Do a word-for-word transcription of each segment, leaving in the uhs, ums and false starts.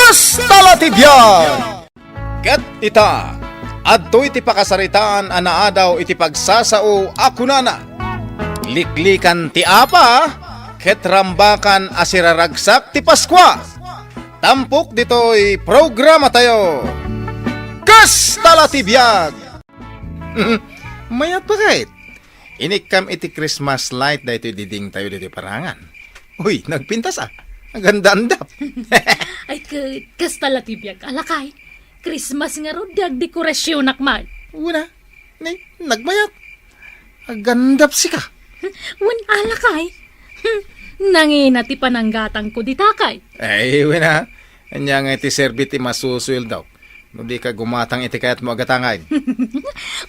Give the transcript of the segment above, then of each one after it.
Kasta la ti biag! Ket ita, adtoy ti pakasaritaan a naadaw iti pagsasao a kunana, "Liklikan ti apa, ket rambakan a siraragsak ti Paskua." Tampok ditoy programatayo, Kasta la ti biag! Mayat pa ket? Inikkam iti Christmas light daytoy didingtayo ditoy parangan. Uy, nagpintas a. Aganda-andap. Ay, ket, kasta la ti biag, a lakay. Christmas ngarud, di agdekorasionak man. Una, ni, nagmayat. Agandap sika. Wen a, lakay. Hmm, nangina ti pananggatangko dita kay. Ay, wen a. Ania nga iti serbi ti masusueldok no di ka gumatang iti kayatmo a gatangan?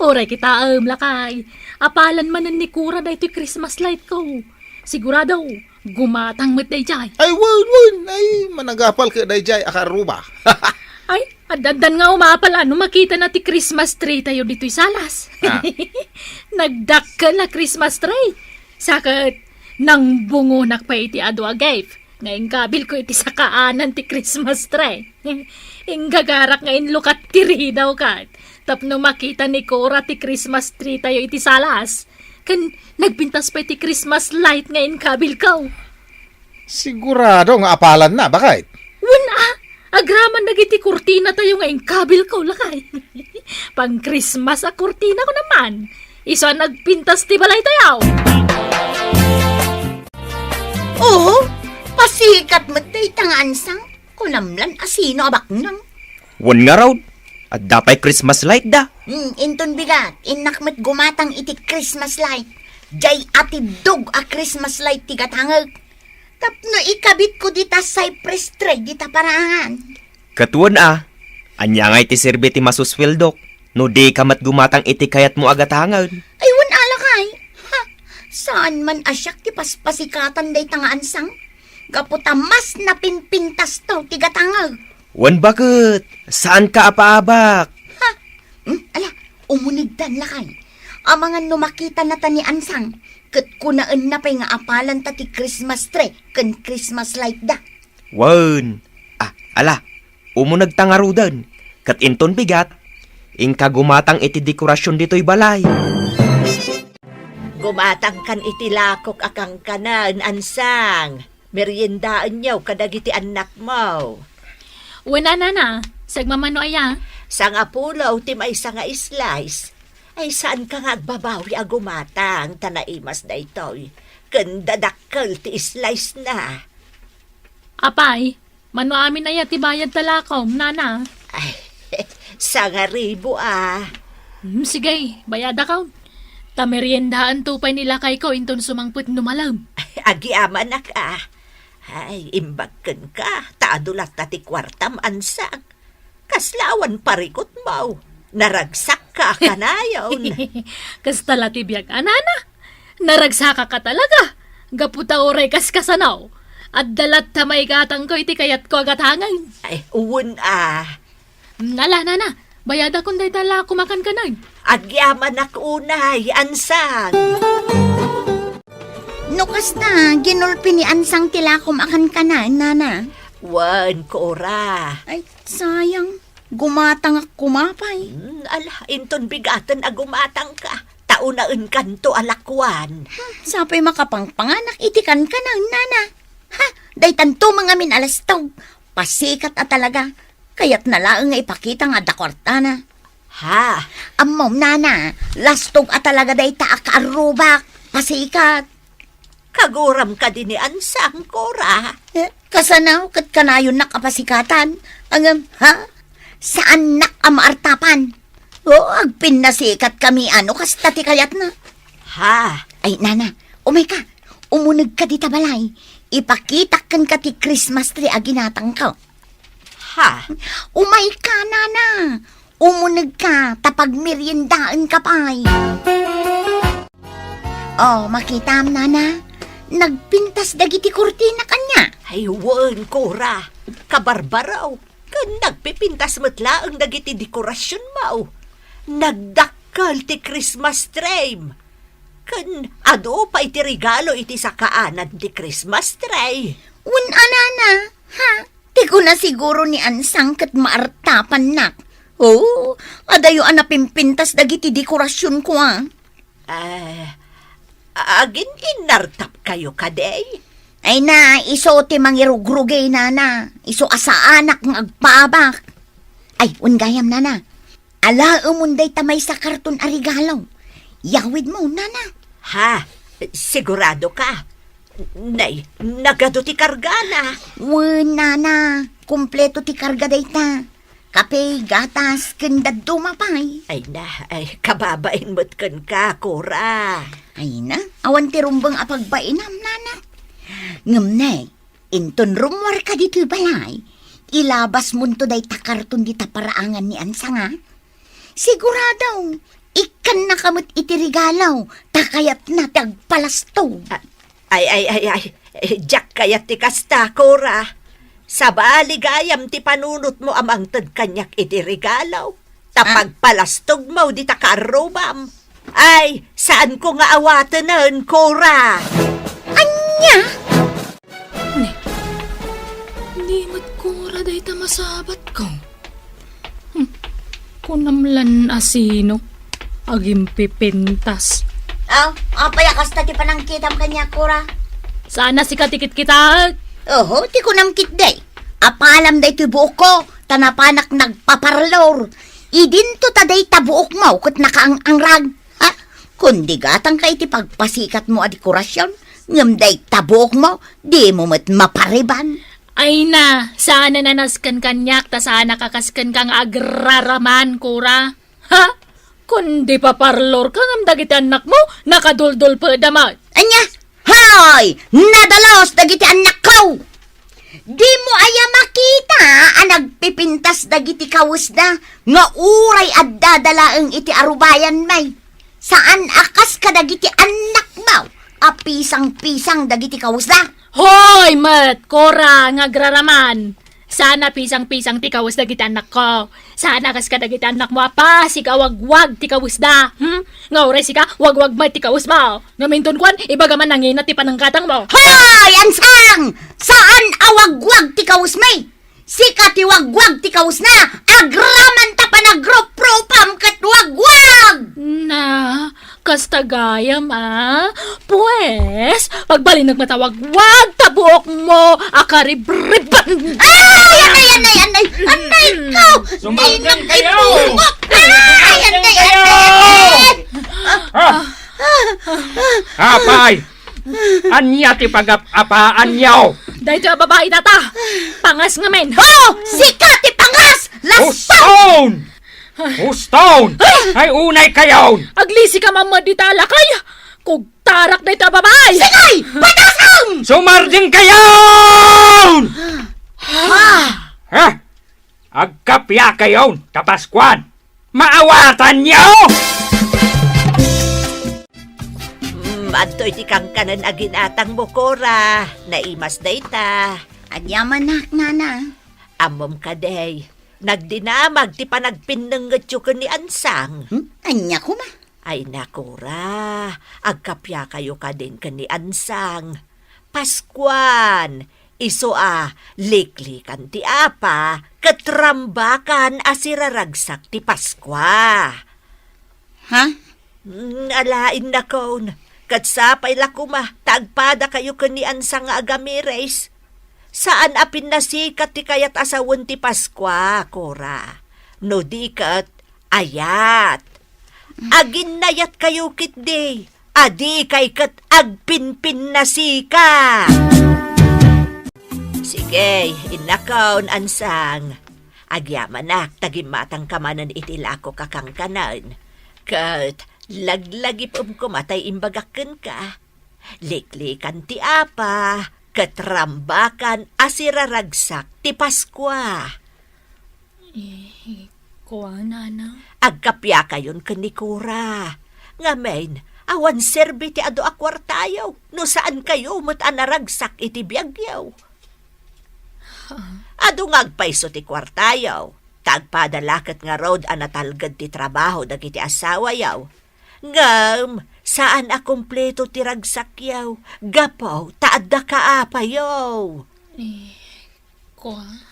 Uray kitaem, lakay. Apalan manen ni Kura daytoy Christmas light ko. Sigurado, gumatang met dayjay. Ay, wen, wen. Ay, managapal ket dayjay a kaarruba. Ay, addan nga umapal a no makitana ti Christmas tree tayo ditoy salas. Ah. Nagdakkel a Christmas tree. Sa ket, nangbungonak pay iti adu a gift nga inggabilko iti sakaanan ti Christmas tree. Inggagarak nga inlukat ti ridaw ket tapno makita ni Cora ti Christmas tree tayo iti salas. Ken nagpintas pay ti Christmas light nga inkabilko. Sigurado nga apalanna, baket? Wen a, agraman dagiti kurtina tayo nga inkabilko, lakay. Pang-Christmas a kurtina ko naman. Isu a nagpintas ti balay tayo. Oo, pasikat met dayta nga ansang. Kunam lan a sino a baknang. Wen ngarud, adda pay Christmas light da. Hmm, inton bigat, innak met gumatang iti Christmas light. Jay atiddog a Christmas light ti gatangek. Tapno ikabitko dita cypress tree dita parangan. Ket wen a, ania nga iti serbi ti masusweldok no di ka met gumatang iti kayatmo a gatangen? Ay, wen a, lakay. Ha, saan man a siak ti paspasikatan dayta nga ansang. Gapu ta mas napinpintasto ti gatangek. Wen baket, saanka a paabak. Ha? Hmm, ala, umunegdan, lakay. Amangan no makitanata ni ansang, ket kunaenna pay nga apalanta ti Christmas tree ken Christmas light da. Wen. Ah, ala, umunegta ngaruden. Ket inton bigat, inka gumatang iti dekorasion ditoy balay. Gumatangkan iti lakok a kankanen, ansang. Meriendaenyo kadagiti annakmo. Wen a, nana, sagmamano aya? Sangapulo ti maysa nga slice. Ay, saanka nga agbabawi a gumatang, ta naimas daytoy. Ken dadakkel ti slice na. Apay, mano amin aya ti bayad ta lakom, nana? Ay, sangaribu a. Hmm, sige, bayadakon. Ta meriendaanto pay ni lakayko inton sumangpet no malem. Ay, agyamanak a. Ay, imbag kenka, ta adu latta ti kuartam, ansang. Kasla awan parikutmo. Naragsakka a kanayon. Kasta la ti biag a, nana. Naragsakak a talaga. Gapu ta uray kaskasano, adda latta maigatangko iti kayatko a gatangen. Ay, wen a. Ala, nana, bayadakon dayta lakom a kankanen. Agyamanak unay, ansang. No kasta, ginulpi ni ansang ti lakom a kankanen, nana. Wen, Cora. Ay, sayang. Gumatangak koma pay. Hmm, ala, inton bigaten a gumatangka, ta unaenkanto a lakuan. Hmm, sapay makapangpanganak iti kankanen, nana. Ha, daytanto mangamin a lastog. Pasikat a talaga. Kayatna laeng nga ipakita nga adda kuartana. Ha? Ammom, nana, lastog a talaga dayta a kaarrubak. Pasikat. Kaguram kadi ni ansang, Cora? Eh, kasano ket kanayonnak a pasikatan? Ngem, ha? Saannak a maartapan. O, agpinnasikat kami, ano, kasta ti kayatna. Ha? Ay, nana, umayka. Umunegka dita balay. Ipakitak kenka ti Christmas tree a ginatangko. Ha? Umayka, nana. Umunegka, ta pagmeriendaenka pay. Oh, makitam, nana. Nagpintas dagiti kurtina kaniak. Ay, wen, Cora. Kabarbaro. Ken nagpipintas met laeng dagiti dekorasionmo. Nagdakkel ti Christmas tree. Ken adu pay ti regalo iti sakaanan ti Christmas tree. Wen a, nana, ha? Ti kuna siguro ni Ansang ket maartapannak. Oo, adayo a napimpintas dagiti dekorasionko, a. Eh, agin-innartapkayo kadi? Ay na, isu ti mangirugrugay, nana. Isu a saanak nga agpaabak. Ay, wen gayam, nana. Alaemon dayta maysa karton a regalo. Yawidmo, nana. Ha? Sigurado ka? Nay, nagadu ti kargana. Wen, nana. Kompleto ti karga dayta. Kape, gatas, ken dadduma pay. Ay na, ay, kababain met kenka, Cora. Ay na, awan ti rumbeng a pagbainam, nana. Ngem ne, inton rummuarka ditoy balay, ilabasmonto dayta karton dita paraangan ni Ansang, a. Sigurado, ikkannaka met iti regalo, ta kayatna ti agpalastog. A-, ay, ay, ay, ay, eh, diak kayat ti kasta, Cora. Sabali gayam ti panunotmo a mangted kaniak iti regalo. Ta, a, pagpalastogmo dita kaarrubam. Ay, saanko nga awatenen, Cora. Ania? Ne, di met Cora dayta masabatko. Hmm, kunam lan a sino agimpipintas. Aw, apay a kasta ti panangkitam kaniak, Cora? Saan a sika ti kitkitaek? Oho, ti kunam ketdi. Apalam daytoy buokko, ta napanak nagpaparlor. Idinto ta dayta buokmo ket nakaang-angrag. Ha? Kundi gatangka iti pagpasikatmo a dekorasion, ngem dayta buokmo, dimo met mapariban. Ay na, saanen a nasken kaniak, ta saanak a kaskenka nga agraraman, Cora. Ha? Kundi paparlorka ngem dagiti annakmo, nakaduldulpeda met. Ania? Hoy! Nadalus dagiti annakko! Dimo aya makita a nagpipintas dagiti kawesda nga uray addada laeng iti arubayanmi? Saan a kas kadagiti annakmo a pisang-pisang dagiti kawesda? Hoy met, Cora, nga agraraman! Saan a pisang-pisang ti kawes dagiti annakko. Saan a kas kadagiti annakmo a pasig a wagwag ti kawesda. Hmm? Nga uray sika, wagwag met ti kawesmo. Ngem inton kuan, ibaga man nangina ti panangkatangmo. Hoy, Ansang! Saan a wagwag ti kawesmi? Sika ti wagwag ti kawesna, agraman ta panagruprupam ket wagwag! Na, kasta gayam, a? Pues, pagbalinek met a wagwag ta buokmo a karibriban. Ay, anay, anay, anay, anay ko! Sumardeng kayo! Ay, anay, anay, anay! Ah! Apay! Ania ti pagap-apaanyo? Daytoy a babai dayta. Pangas ngamin. Oh! Sika ti pangas! Lastan! Uston! Uston! Ay, unay kayon! Aglisi ka mamad dita, lakay! Kugtarak dayta a babai! Sigay! Panasan! Sumardeng kayon! Ha? Ha? Agkappia kayon, ta Paskuan! Maawatanyo! Mm, adtoy ti kankanen a ginatangmo, Cora. Naimas dayta. Ania manak, nana? Ammom kadi, nagdinamag ti panagpinnengetyo ken ni Ansang. Hmm? Ania koma? Ay, na, Cora, agkappiakayo kadin ken ni Ansang. Paskuan, isu a liklikan ti apa, ket rambakan a siraragsak ti Paskua. Ha? Mm, alaen nakon, ket sapay la koma ta agpadakayo ken ni Ansang nga agamiris. Saan a pinnasikat ti kayat a sawen ti Paskua, Cora. No di ket, ayat. Aginnayatkayo ketdi, a dikay ket agpinpinnasika. Sige, innakon, Ansang. Agyamanak ta gimmatangka manen iti lakok a kankanen. Ket laglagip-em koma tay imbagak kenka. Liklikan ti apa, ket rambakan a siraragsak ti Paskua. Eh, kua, nana? Agkappiakayon ken ni Cora. Ngamin, awan serbi ti adu a kuartayo, no saankayo met a naragsak iti biagyo. Ah. Adu nga agpayso ti kuartayo, ta agpada la ket ngarud a natalged ti trabaho dagiti asawayo. Ngem, saan a kompleto ti ragsakyo, gapu ta adda kaapayo. Eh,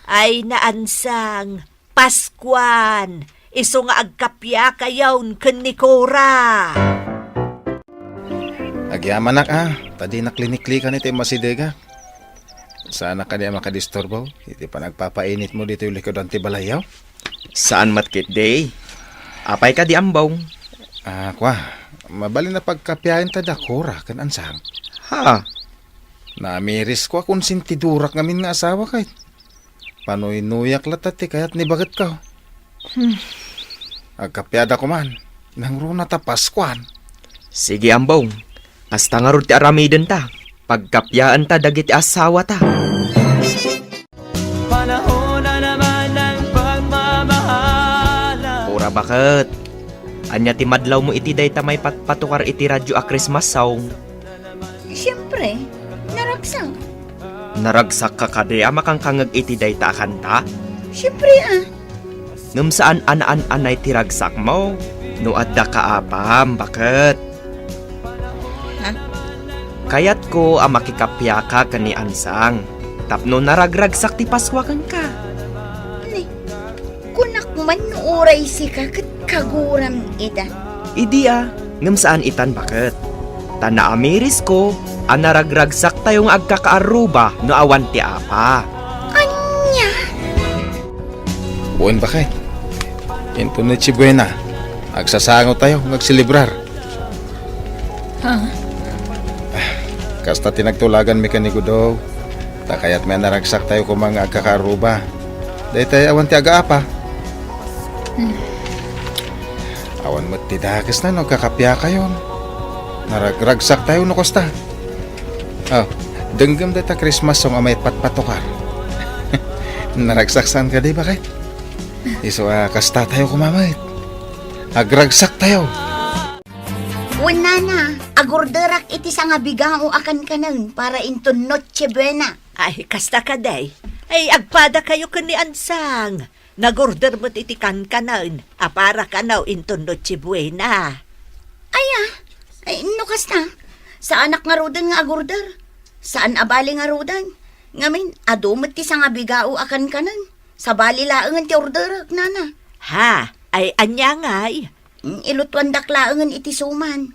Ay, Naansang, Paskuan, isu nga agkapiakayon ken ni Cora. Agyamanak a, ta dinak liniklikan iti masidegak. Saanak kadi a makadisturbo iti panagpapainitmo ditoy likudan ti balayyo? Saan met ketdi. Apay kadi, Ambong? Ah, kua, mabalin a pagkapiaentayo da Cora ken Ansang. Ha? Naamirisko a konsentidorak ngamin nga asawa kay. Panuynuyak latta ti kayat ni baketko. Hmm. Agkapiada koman. Nangruna ta Paskuan. Sige, Ambong. Kasta ngarud ti aramidenta. Pagkapiaanta dagiti asawata. Panahon na naman ng pagmamahalan. Cora, baket? Ania ti madlawmo iti dayta maipatpatukar iti radio a Christmas song? Siempre, naragsak. Naragsakka kadi a makankangeg iti dayta a kanta? Siempre, ah. Ngem saan a naan-anay ti ragsakmo no addaka apam, baket? Ha? Kayatko a makikapiaka ken ni Ansang tapno naragragsak ti Paskua kenka. Ni, kunak man no uray sika ket kaguram ida. Idi a, ngem saan itan, baket? Ta naamirisko a naragragsaktayo nga agkakaarruba no awan ti apa. Ania? Wen, baket. Inton Noche Buena, agsasangotayo nga agselebrar. Ha? Kasta ti nagtulaganmi ken ni Gudo. Ta kayatmi a naragsaktayo koma nga agkakaarruba. Daytay awan ti agaapa. Hmm. Awan met ti dakesna no agkakapiakayon. Naragragsaktayo no kasta. Oh, denggem dayta Christmas song a maipatpatukar. Naragsaksan kadi, baket? Isu a kastatayo koma met. Agragsaktayo. Wen, nana, agorderak iti sangabigao a kankanen para inton Noche Buena. Ay, kasta kadi. Ay, agpadakayo ken ni Ansang. Nagorder met iti kankanen a para kano inton Noche Buena. Aya, ay, no kasta, saanak ngaruden nga agorder. Saan a bali ngaruden. Ngamin, adu met ti sangabigao a kankanen. Sabali laengen ti orderek, nana. Ha? Ay, ania ngay? Mm, ilutuandak laengen iti suman.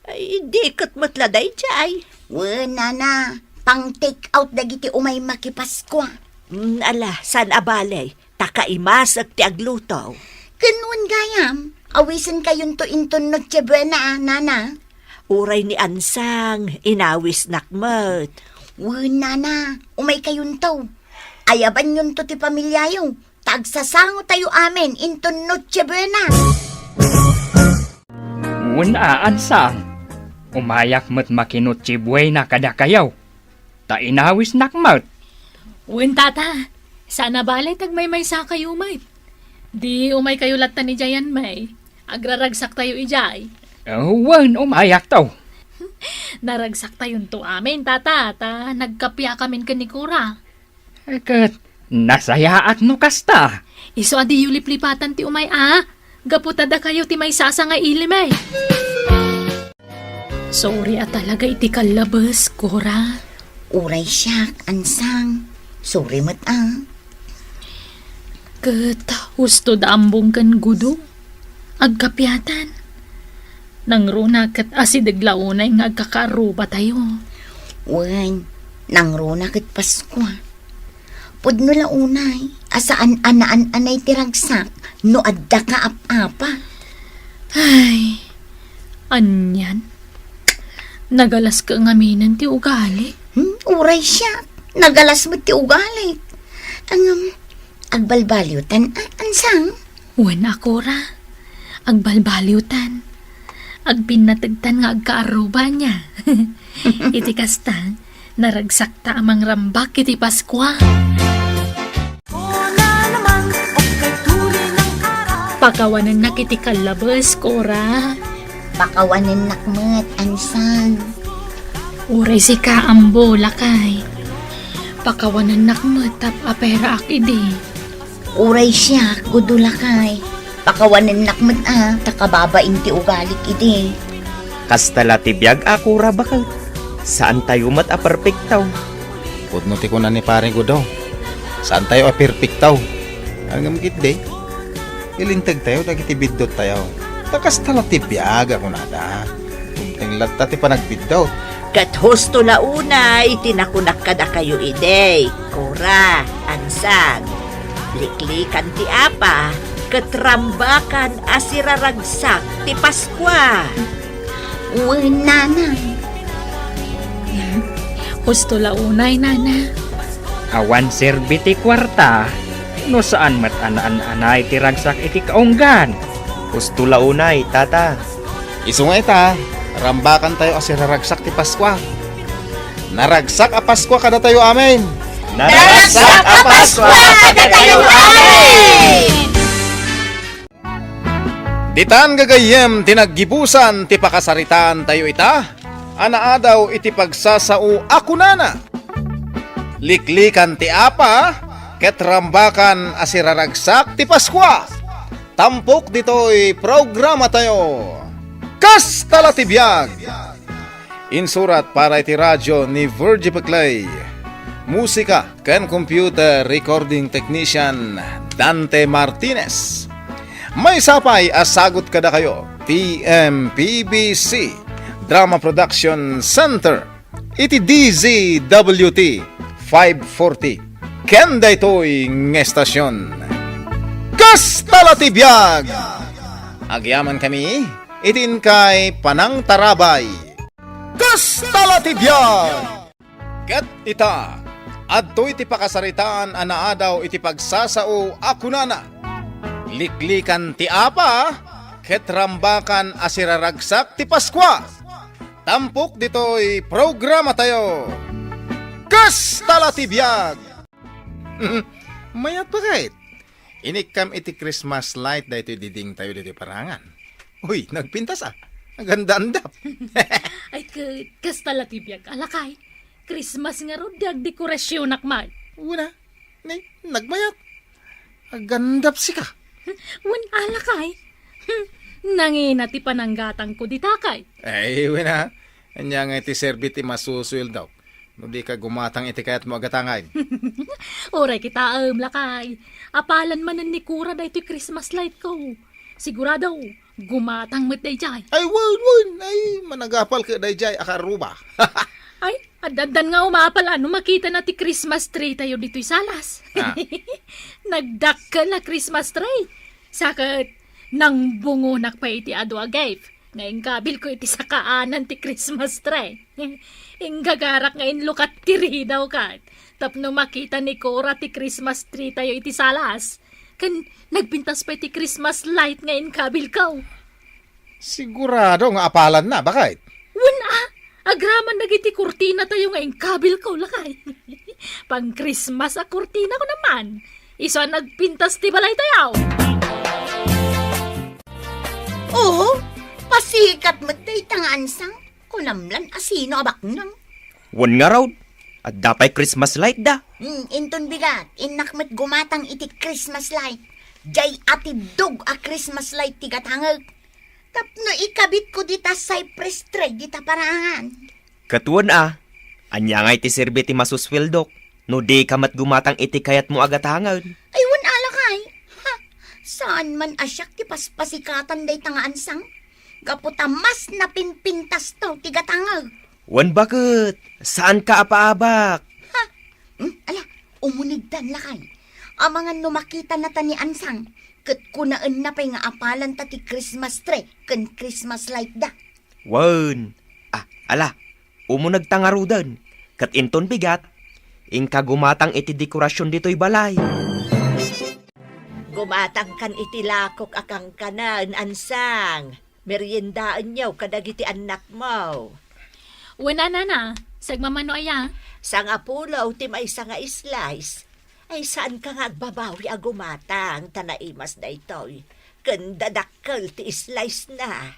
Ay, di ket met la daydiay. Wen, nana, pang-take out dagiti umay makipaskua. Mm, ala, saan a bali, ta kaimasek ti agluto. Ken wen gayam, awisenkayonto inton Noche Buena, nana. Uray ni Ansang, inawisnak met. Wen, nana, umaykayonto. Ayabanyonto ti pamiliayo. Ta agsasangotayo amin inton Noche Buena. Wen a, Ansang, umayak met maki-Noche Buena kadakayo, ta inawisnak met. Wen, tata, saan a bali ta agmaymaysakayo met. Di umaykayo latta idiayen, may. Agraragsaktayo idiay. Oh, wen, umayakto. Naragsaktayonto amin, tata, ta nagkapiakamin ken ni Cora. Ket nasayaat no kasta. Isu a diyo liplipatan ti umay a, gapu ta dakayo ti maysasa nga ilimay. Sorry a talaga iti kallabes, Cora. Uray siak, Ansang. Sorry met a. Ket husto da Ambong ken Gudo. Agkapiatan. Nangruna ket asideg la unay nga agkakaarrubatayo. Wen, nangruna ket Paskua. Pudno la unay a saan a naan-anay ti ragsak no addaka ap-apa. Ay, anian? Nagalas ka ngaminen ti ugali? Hmm, uray siak. Nagalas met ti ugali. Ngem, agbalbaliwtan a, Ansang? Wen a, Cora. Agbalbaliwtan. Agpinnategtan nga agkaarruba nia. Iti kasta, naragsakta a mangrambak iti Paskua. Pakawanennak iti kallabes, Cora. Pakawanennak met, Ansang. Uray sika, Ambo, lakay. Pakawanennak met, tap-, aperaak idi. Uray siak, Gudo, lakay. Pakawanennak met a, ta kababain ti ugalik idi. Kasta la ti biag a, Cora, baket. Saantayo met a perpekto. Pudno ti kuna ni Pare Gudo. Saantayo a perfecto. Ngem ketdi, ilintegtayo dagiti bidduttayo. Ta kasta la ti biag a kunada. Dumteng latta ti panagbiddut. Ket husto la unay ti nakunak kadakayo idi, Cora, Ansang. Liklikan ti apa, ket rambakan a siraragsak ti Paskua. Wen, Nana. Husto la unay, Nana. Awan serbi ti kuarta, no saan met a naan-anay ti ragsak iti kaunggan. Husto la unay, Tata. Isu nga ita, rambakantayo a siraragsak ti Paskua. Naragsak a Paskua kadatayo amin! Naragsak a Paskua kadatayo amin! Ditan gagayyem ti naggibusan ti pakasaritaantayo ita, a naadaw iti pagsasao a kunana, Liklikan ti apa, ket rambakan a siraragsak ti Paskua. Tampok ditoy programatayo. Kasta la ti biag! Insurat para iti radio ni Virgie Peclay. Musika ken computer recording technician Dante Martinez. Maysa pay a sagut kadakayo ti M P B C Drama Production Center iti D Z W T five forty ken daytoy nga estasion. Kasta la ti biag! Agyamankami iti inkay panangtarabay. Kasta la ti biag! Ket ita, adtoy ti pakasaritaan a naadaw iti pagsasao a kunana, Liklikan ti apa, ket rambakan a siraragsak ti Paskua. Tampok ditoy programatayo. Kasta la ti biag! Mayat pa ket? Inikkam iti Christmas light daytoy didingtayo ditoy parangan. Uy, nagpintas a. Aganda-andap. Ay, ket, kasta la ti biag, a lakay. Christmas ngarud, di agdekorasionak man. Wen a, ni, nagmayat. Agandap sika. Wen a, lakay. Nangina ti pananggatangko dita kay. Ay, wen a. Ania ngay ti serbi ti masusueldok no di ka gumatang iti kayatmo a gatangan? Uray kitaem, lakay. Apalan manen ni Cora daytoy Christmas light ko. Sigurado, gumatang met dayjay. Ay, wen, wen. Ay, managapal ket dayjay a karuba. Ay, addan nga umapal a no makitana ti Christmas tree tayo ditoy salas. Ah. Nagdakkel a Christmas tree. Sa ket, nangbungonak pay iti adu a gift nga inkabilko iti sakaanan ti Christmas tree. Inggagarak nga inlukat ti ridaw ket tapno makita ni Cora ti Christmas tree tayo iti salas. Ken nagpintas pay ti Christmas light nga inkabilko. Sigurado nga apalanna, baket? Wen a, agraman dagiti kurtina tayo nga inkabilko, lakay. Pang-Christmas a kurtina ko naman. Isu a nagpintas ti balay tayo. Oo, pasikat met dayta nga ansang. Kunam lan a sino a baknang. Wen ngarud, adda pay Christmas light da. Hmm, inton bigat, innak met gumatang iti Christmas light. Jay atiddog a Christmas light ti gatangek. Tapno ikabitko dita cypress tree dita parangan. Ket wen a, ania ngay ti serbi ti masusweldok no di ka met gumatang iti kayatmo a gatangen? Ay, wen a lakay. Ha, saan man a siak ti paspasikatan dayta nga ansang? Gapu ta mas napimpintasto ti gatangek. Wen baket, saanka a paabak. Ha? Hmm? Ala, umunegdan lakay. Amangan no makitanata ni ansang, ket kunaenna pay nga apalanta ti Christmas tree ken Christmas light da. Wen. Ah, ala, umunegta ngaruden. Ket inton bigat, inka gumatang iti dekorasion ditoy balay. Gumatangkan iti lakok a kankanen, ansang. Meriendaenyo kadagiti annakmo. Wen a, nana, sagmamano aya? Sangapulo ti maysa nga slice. Ay, saanka nga agbabawi a gumatang ta naimas daytoy. Ken dadakkel ti slice na.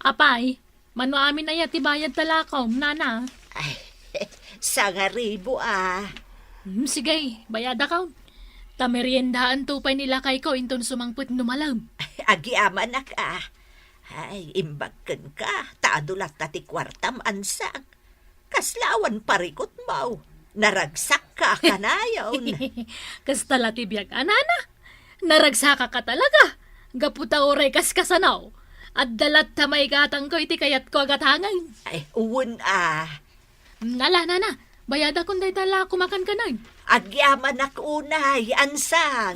Apay, mano amin aya ti bayad ta lakom, nana? Ay, sangaribu a. Hmm, sige, bayadakon. Ta meriendaanto pay ni lakayko inton sumangpet no malem. Agyamanak a. Ay, imbag kenka, ta adu latta ti kuartam, ansang. Kasla awan parikutmo. Naragsakka kanayon. Kasta la ti biag, a nana. Naragsakka talaga. Gapu ta uray kaskasano, adda latta maigatangko iti kayatko a gatangen. Ay, wen a. Ala, nana, bayadakon dayta lakom a kankanen. Agyamanak unay, Ansang.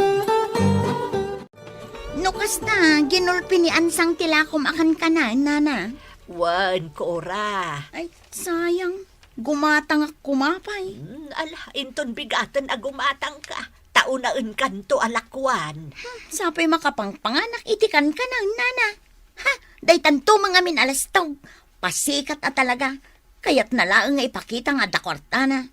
No kasta, ginulpi ni Ansang ti lakom a kankanen, nana. Wen, Cora. Ay, sayang. Gumatangak koma pay. Hmm, ala, inton bigaten a gumatangka, ta unaenkanto a lakuan. Hmm, sapay makapangpanganak iti kankanen, nana. Ha, daytanto mangamin a lastog. Pasikat a talaga. Kayatna laeng nga ipakita nga adda kuartana.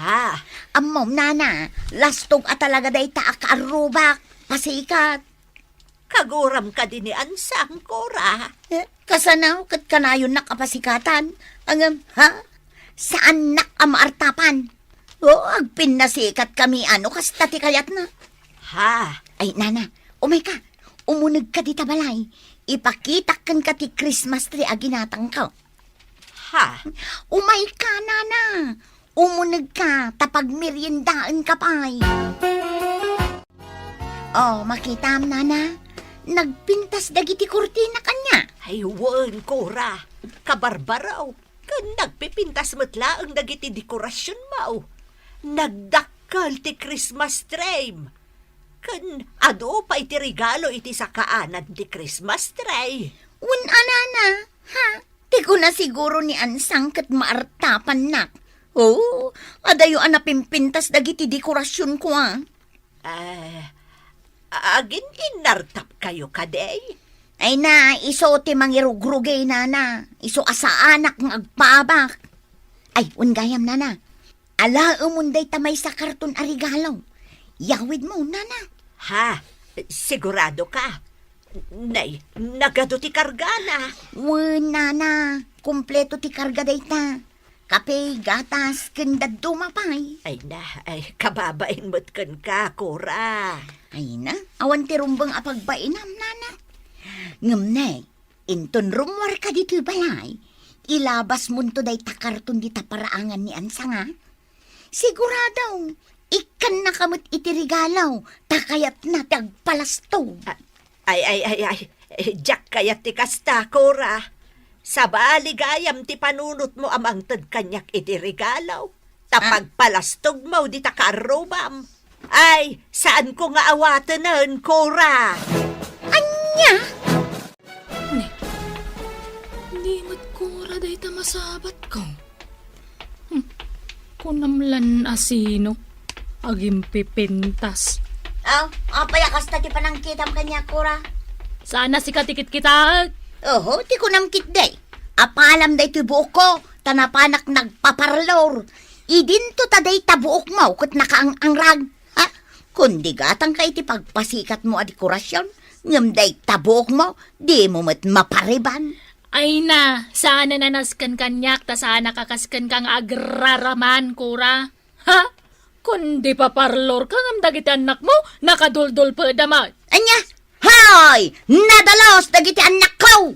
Ha? Ammom, nana, lastog a talaga dayta a kaarrubak. Pasikat. Kaguram kadi ni Ansang, Cora? Eh, kasano ket kanayonnak a pasikatan? Ngem, ha? Saannak a maartapan. O, agpinnasikat kami, ano, kasta ti kayatna. Ha? Ay, nana, umayka. Umunegka dita balay. Ipakitak kenka ti Christmas tree a ginatangko. Ha? Umayka, nana. Umunegka, ta pagmeriendaenka pay. O, makitam, nana? Nagpintas dagiti kurtina kaniak. Ay, wen, Cora. Kabarbaro. Ken nagpipintas met laeng dagiti dekorasionmo. Nagdakkel ti Christmas tree. Ken adu pay ti regalo iti sakaanan ti Christmas tree. Wen a, nana, ha? Ti kuna siguro ni Ansang ket maartapannak. O, adayo a napimpintas dagiti dekorasionko, a. Eh, agin-innartapkayo kadi? Ay na, isu ti mangirugrugay, nana. Isu a saanak nga agpaabak. Ay, wen gayam, nana. Alaemon dayta maysa karton a regalo. Yawidmo, nana. Ha? Sigurado ka? Nay, nagadu ti kargana. Wen, nana. Kompleto ti karga dayta. Kape, gatas, ken dadduma pay. Ay na, ay, kababain met kenka, Cora. Ay na, awan ti rumbeng a pagbainam, nana. Ngem ne, inton rummuarka ditoy balay, ilabasmonto dayta karton dita paraangan ni Ansang, a. Sigurado, ikkannaka met iti regalo, ta kayatna ti agpalastog. A-, ay, ay, ay, ay, eh, diak kayat ti kasta, Cora. Sabali gayam ti panunotmo a mangted kaniak iti regalo, ta Ah. pagpalastogmo dita kaarrubam. Ay, saanko nga awatenen, Cora. Ania? Ne, di met Cora dayta masabatko. Hmm, kunam lan a sino agimpipintas. Aw, apay a kasta ti panangkitam kaniak, Cora? Saan a sika ti kitkitaek? Oho, ti kunam ketdi. Apalam daytoy buokko, ta napanak nagpaparlor. Idinto ta dayta buokmo ket nakaang-angrag. Ha? Kundi gatangka iti pagpasikatmo a dekorasion, ngem dayta buokmo, dimo met mapariban. Ay na, saan a nasken kaniak, ta saan a kakaskenka nga agraraman, Cora. Ha? Kundi paparlorka ngem dagiti annakmo, nakaduldulpeda met. Ania? Hay! Nadalus dagiti annakko!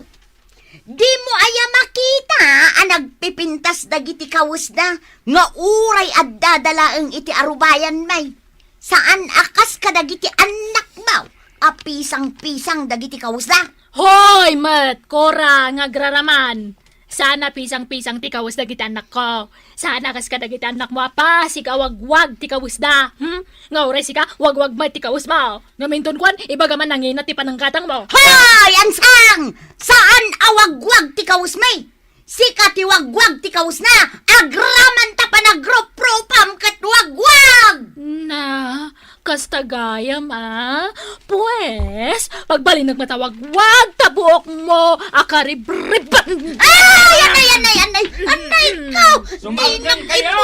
Dimo aya makita a nagpipintas dagiti kawesda nga uray addada laeng iti arubayan, may? Saan a kas kadagiti annakmo a pisang-pisang dagiti kawesda? Hoy met, Cora, nga agraraman! Saan a pisang-pisang ti kawes dagiti annakko. Saan a kas kadagiti annakmo a pasig a wagwag ti kawesda. Hmm? Nga uray sika, wagwag met ti kawesmo. Ngem inton kuan, ibaga man nangina ti panangkatangmo. Hoy, Ansang! Saan a wagwag ti kawesmi? Sika ti wagwag ti kawesna. Agraman ta panagruprupam ket wagwag! Na, kasta gayam, a? Pues, pagbalinek met a wagwag ta buokmo a karibriban. Ay, anay, anay, anay, anay ko! Sumardeng kayo!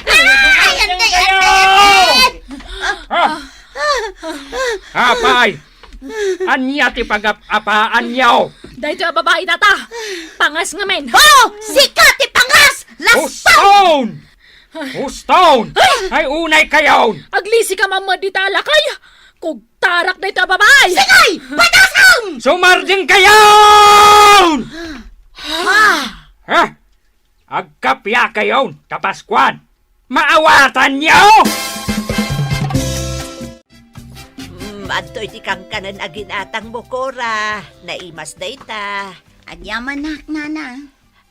Ay, anay, anay, anay! Ah! Apay! Ania ti pagap-apaanyo? Daytoy a babai dayta. Pangas ngamin. Oh! Sika ti pangas! Lastang! Huston! Huston! Ay, unay kayon! Aglisi ka mamad dita, lakay! Kugtarak dayta a babai! Sige! Patasan! Sumardeng kayon! Ha? Ha? Agkapia kayon, ta Paskuan! Maawatanyo! Mm, adtoy ti kankanan a ginatangmo, Cora. Naimas dayta. Agyamanak, nana.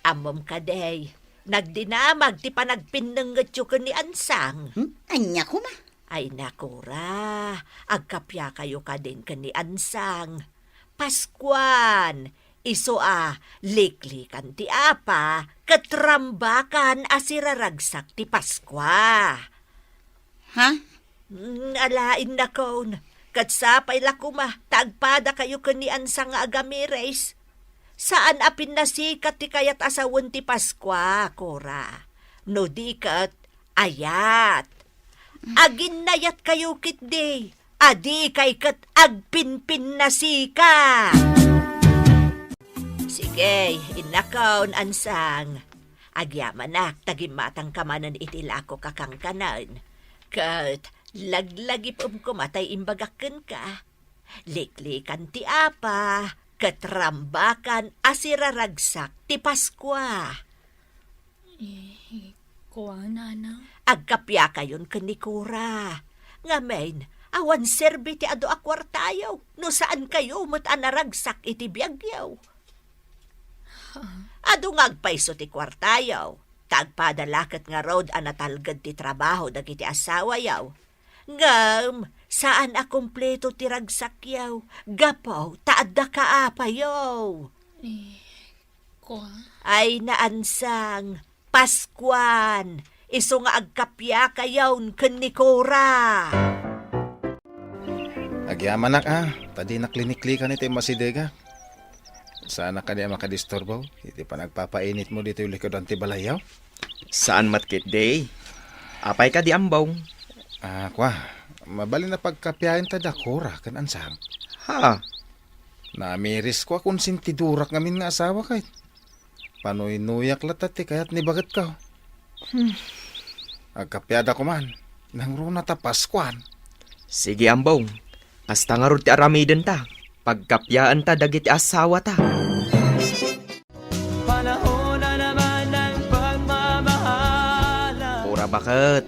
Ammom kadi, nagdinamag ti panagpinnengetyo ken ni Ansang. Hmm? Ania koma? Ay, Cora, agkapiakayo kadin ken ni Ansang. Paskuan, isu a liklikan ti apa, ket rambakan a siraragsak ti Paskua. Ha? Mm, ala, innakon. Ket sapay la koma ta agpadakayo ken ni Ansang nga agamiris. Saan a pinnasikat ti kayat a sawen ti Paskua, Cora. No di ket, ayat. Aginnayatkayo ketdi, a dikay ket agpinpinnasikat. Sige, innakon, Ansang. Agyamanak ta gimmatangka manen iti lakok a kankanen. Ket laglagipem koma tay imbagak kenka. Liklikan ti apa, ket rambakan a siraragsak ti Paskua. Eh, kua, nana? Agkapiakayon ken ni Cora. Ngamin, awan serbi ti adu a kuartayo, no saankayo met a naragsak iti biagyo. Adu nga agpayso ti kuartayo, ta agpada la ket ngarud a natalged ti trabaho dagiti asawayo. Ngem, saan a kumpleto ti ragsakyo, gapu ta adda kaapayo. Eh, kua? Ay, Ansang, Paskuan, isu nga agkapiakayon ken ni Cora. Agyamanak a, ta dinak liniklikan iti masidega. Saanak kadi a makadisturbo iti panagpapainitmo ditoy likudan ti balayyo? Saan met ketdi. Apay kadi, Ambong? Ah, kua, mabalin a pagkapiaenta da Cora ken Ansang. Ha? Naamiris kua, konsentidorak ngamin nga asawa ket. Panuynuyak latta ti kayat ni baketko. Hmm. Agkapiada koman. Nangruna ta Paskuan. Sige, Ambong. Kasta ngarud ti aramidenta. Pagkapiaanta dagiti asawata. Panahon na naman ng pagmamahala. Cora, baket?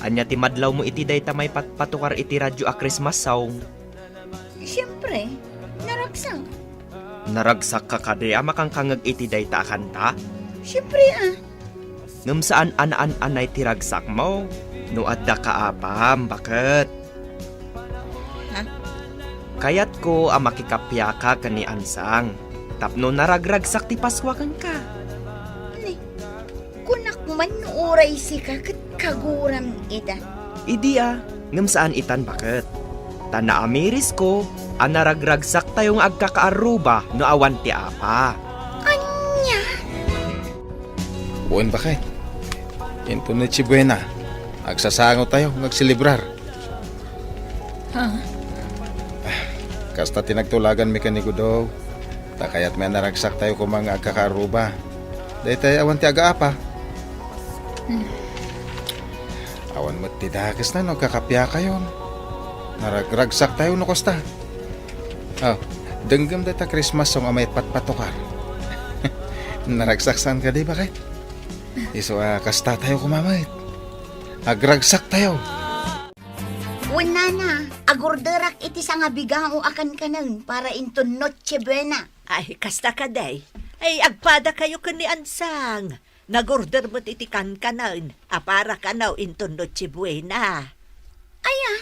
Ania ti madlawmo iti dayta maipatpatukar iti radyo a Christmas song? Siempre, naragsak. Naragsakka kadi a makankangeg iti dayta a kanta? Siempre, ah. Ngem saan a naan-anay ti ragsakmo no adda kaapam, baket? Ha? Kayatko a makikapiaka ken ni Ansang tapno naragragsak ti Paskua kenka. Ni, kunak man no uray sika ket kaguram ida. Idi a, ngem saan itan, baket? Ta naamirisko a naragragsaktayo nga agkakaarruba no awan ti apa. Ania? Wen, baket. Inton Noche Buena, agsasangotayo nga agselebrar. Ha? Kasta ti nagtulaganmi ken ni Gudo, ta kayatmi a naragsaktayo koma nga agkakaarruba. Daytay awan ti agaapa. Hmm. Awan met ti dakesna no agkakapiakayon. Naragragsaktayo no kasta. Oh, denggem dayta Christmas song a maipatpatukar. Naragsak saan kadi, baket? Isu a kastatayo koma met. Agragsaktayo. Wen, nana, agorderak iti sangabigao a kankanen para inton Noche Buena. Ay, kasta kadi. Ay, agpadakayo ken ni Ansang. Nagorder met iti kankanen a para kano inton Noche Buena. Aya,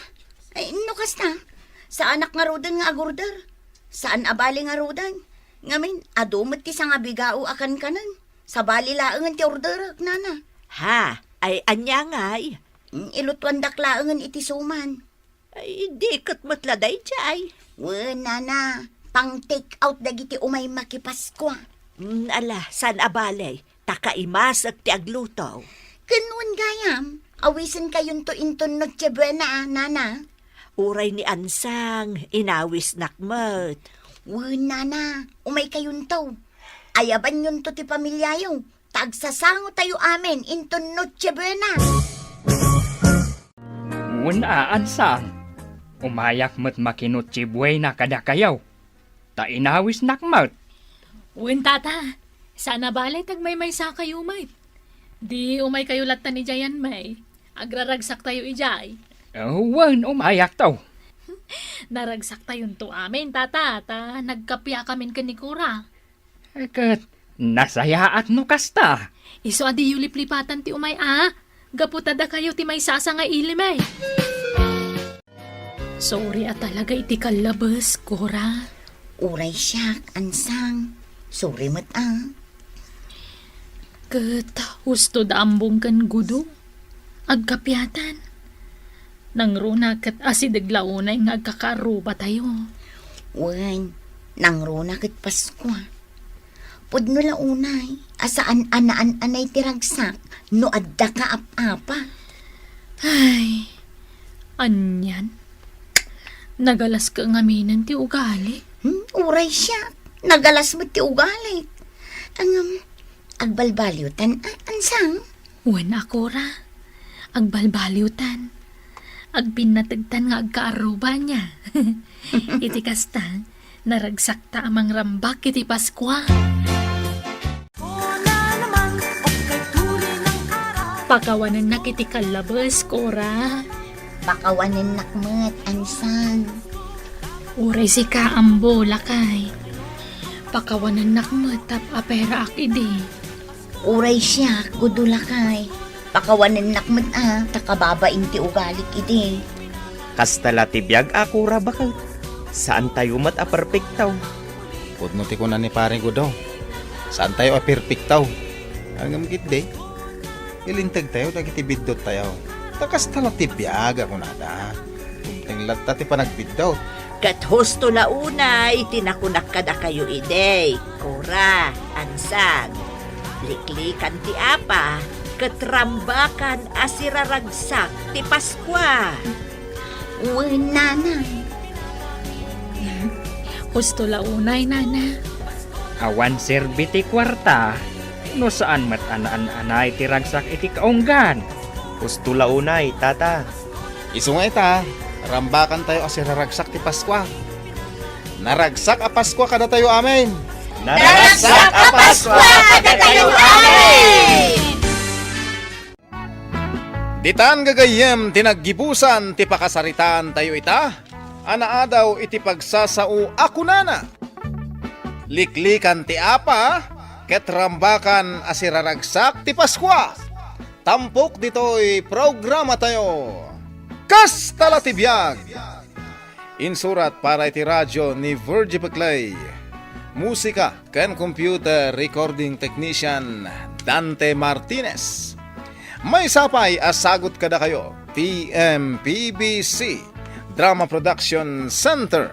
ay, no kasta, saanak ngaruden nga agorder. Saan a bale ngaruden. Ngamin, adu met ti sangabigao a kankanen. Sabali laengen ti orderek, nana. Ha? Ay, ania ngay? Mm, ilutuandak laengen iti suman. Ay, di ket met la daydiay. Wen, nana, pang-take out dagiti umay makipaskua. Mm, ala, saan a bale, ta kaimasek ti agluto. Ken wen gayam, awisenkayonto inton Noche Buena, nana. Uray ni Ansang, inawisnak met. Wen, nana, umaykayonto. Ayabanyonto ti pamiliayo, ta agsasangotayo amin inton Noche Buena. Wen a, Ansang, umayak met maki-Noche Buena kadakayo, ta inawisnak met. Wen, tata, saan a bale ta agmaymaysakayo met. Di umaykayo latta idiay, May. Agraragsaktayo idiay. Wen, umayakto. Naragsaktayon to amin, tata, ta nagkapiakamin ken ni Cora. Ket nasayaat no kasta. Isu a diyo liplipatan ti umay a. Gapu ta dakayo ti maysa a sangaili, May. Sorry a talaga iti kallabes, Cora. Uray siak, Ansang. Sorry met a. Ket husto da Ambong ken Gudo. Agkapiatan. Nangruna ket asideg la unay nga agkakaarrubatayo. Wen, nangruna ket Paskua. Pudno la unay a saan a naan-anay ti ragsak no adda kaap-apa. Ay, anian? Nagalas ka ngaminen ti ugali? Hmm, uray siak. Nagalas met ti ugali. Ngem, agbalbaliwtan a, Ansang? Wen a, Cora. Agbalbaliwtan. Agpinnategtan nga agkaarruba nia. Iti kasta, naragsakta a mangrambak iti Paskua. Pakawanennak iti kallabes, Cora. Pakawanennak met, Ansang. Uray sika, Ambo, lakay. Pakawanennak met tapno aperaak idi. Uray siak, Gudo, lakay. Pakawanennak met a, ta kababain ti ugalik idi. Kasta la ti biag a, Cora, baket. Saantayo met a perpekto. Pudno ti kuna ni Pare Gudo. Saantayo a perpekto. Ngem ketdi, ilintegtayo dagiti bidduttayo. Ta kasta la ti biag a kunada. Dumteng latta ti panagbiddut. Ket husto la unay ti nakunak kadakayo idi, Cora, Ansang. Liklikan ti apa, ket rambakan a siraragsak ti Paskua. Wen, Nana. Husto la unay, Nana. Awan serbi ti kuarta no saan met a naan-anay ti ragsak iti kaunggan. Husto la unay, Tata. Isu nga ita, rambakantayo a siraragsak ti Paskua. Naragsak a Paskua kadatayo amin! Naragsak a Paskua kadatayo amin! Ditan gagayyem ti naggibusan ti pakasaritaantayo ita a naadaw iti pagsasao a kunana, "Liklikan ti apa ket rambakan a siraragsak ti Paskua." Tampok ditoy programatayo, Kasta la ti Biag! Insurat para iti radio ni Virgie Peclay. Musika ken computer recording technician Dante Martinez. Maysa pay a sagut kadakayo ti M P B C Drama Production Center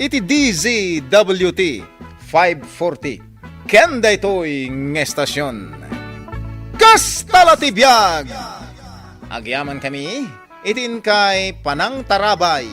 iti D Z W T five forty ken daytoy nga estasion. Kasta la ti biag! Agyamankami iti inkay panangtarabay.